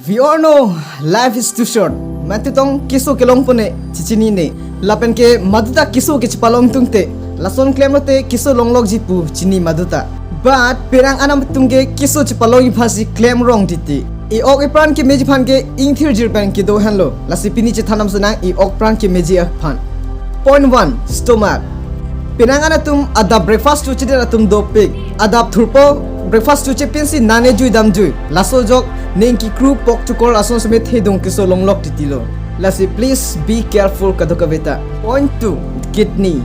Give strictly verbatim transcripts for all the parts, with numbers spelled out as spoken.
We all know life is too short. Mantutong keso kelong pone chichinine. Lapen ke maduta keso kechipalong tungte, lason klemlote keso longlokji pu chini maduta. But penang anam tung ke keso chipalongji aphansi klemrong titi. E-ok epran kemeji aphan ke ingthirjir pen kedo henlo. Lasi pini chethan damsi nang e-ok epran kemeji aphan. Point one, stomach. Penang anatum adap breakfast chochedet atum dopik. Adap thurpo breakfast choche pensi nane jui damjui. Laso ajok ning kekru, pok chukor ason seme thedung keso longlok titilo. Lasi please be careful kadokaveta. Point two, kidney.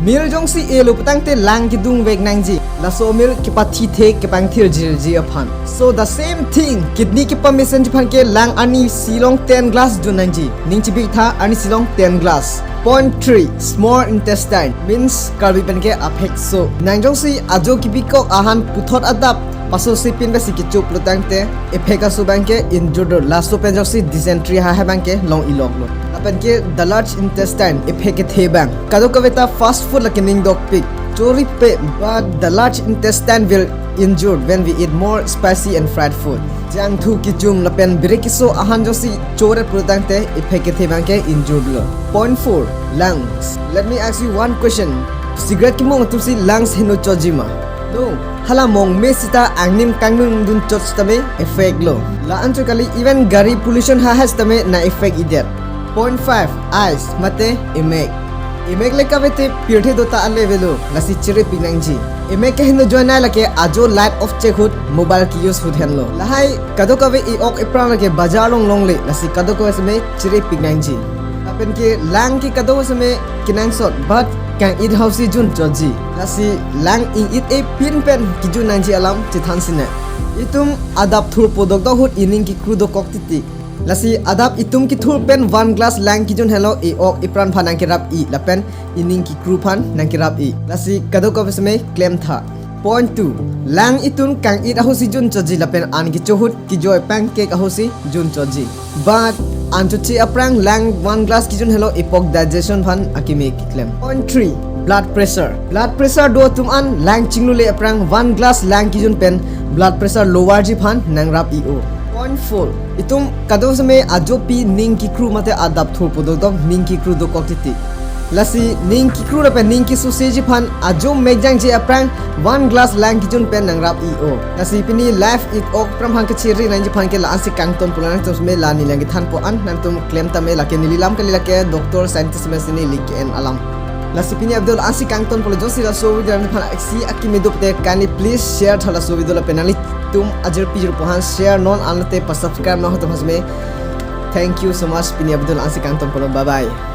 Meal jongsi elo putangte lang kedung vek nangji. Laso meal kepathithe kepangthirjirji aphan. So the same thing, kidney kepamesenji aphan ke lang arnisi along ten glass dun nangji. Ning chibik tha, arnisi along ten glass. Point three, small intestine, means Karbi pen ke aphekso. Nang jongsi ajo kebikok ahan puthot adap paso sipin besi kechup lutangte, ephek aso abang ke injured lo. Laso pen jongsi dysentery ha abang ke long-iloklo. Lapen ke the large intestine, ephek kethe abang. Kadokaveta fast food lake ning dokpik. Choripe, but the large intestine will injured when we eat more spicy and fried food. Jangthu kechum lapen biri keso ahan jongsi choret pulotangte ephek kethe abang ke injured lo. Point four, lungs. Let me ask you one question. Cigarette kemong atumsi lungs heno chotji ma? No. Hala mongme sita angnim kangnung dun chot sitame effect lo. La-an chot kali, even gari pollution ha ha sitame na effect idet. Point five, eyes, mate emek. Emek le kavete pirthe dota ale avelo, lasi chirepik nangji. Emek ke heno joinai lake ajo light off chek ahut, mobile ke-use ahut henlo. Lahai kadokave e-ok epran lake bajar along longle, lasi kadokave seme chirepik nangji. Lapen ke lang ke kadokave seme kenangsot, but kang-it ahutsi jun chotji. Lasi lang ing-it-e pin pen kejun nangji alam chethan sine. Itum adap thurpo dokdok ahut ining kekru dokok titi. Lasi adap itum kethur pen one glass lang kejun henlo, e-ok epran aphan nangkerap-i lapen ining kekru aphan nangkerap-i. Lasi kadokave seme klem tha. Point two, lang itum kang-it ahutsi jun chotji lapen an kecho ahut, kejoi pangkek ahutsi jun chotji. But an choche aphrang lang one glass kejun henlo, epok digestion aphan akeme keklem. Point three, blood pressure. Blood pressure do atum an lang chinglule aphrang one glass lang kejun pen blood pressure lower ji aphan nangrap-i-o. Point four, itum kadokave seme ajopi ning kekru mate adap thurpo dokdok ning kekru dokok titi. Lasi ning kekru lapen ning kesoseji aphan ajo mekjangji aphrang one glass lang kejun pen nangrap-i-o. Lasi pini life e-ok epran aphan kachiri nangji aphan ke la-ansi kangtonpo, nangtum seme la neli nangkethanpo an nangtum klem tame, lake neli lam kali, lake doctor scientist seme si neli ke-en alam. Lasi pini a-video la-ansi kangtonpo lo, jongsi laso video nangphan aksi akeme do pute kindly please share tha laso video lapen nanglitum ajirpi jirpo aphan share non, anlote pa-subscribe non atum aphan seme. Thank you so much, pini a-video la-ansi kangtonpo lo, bye bye.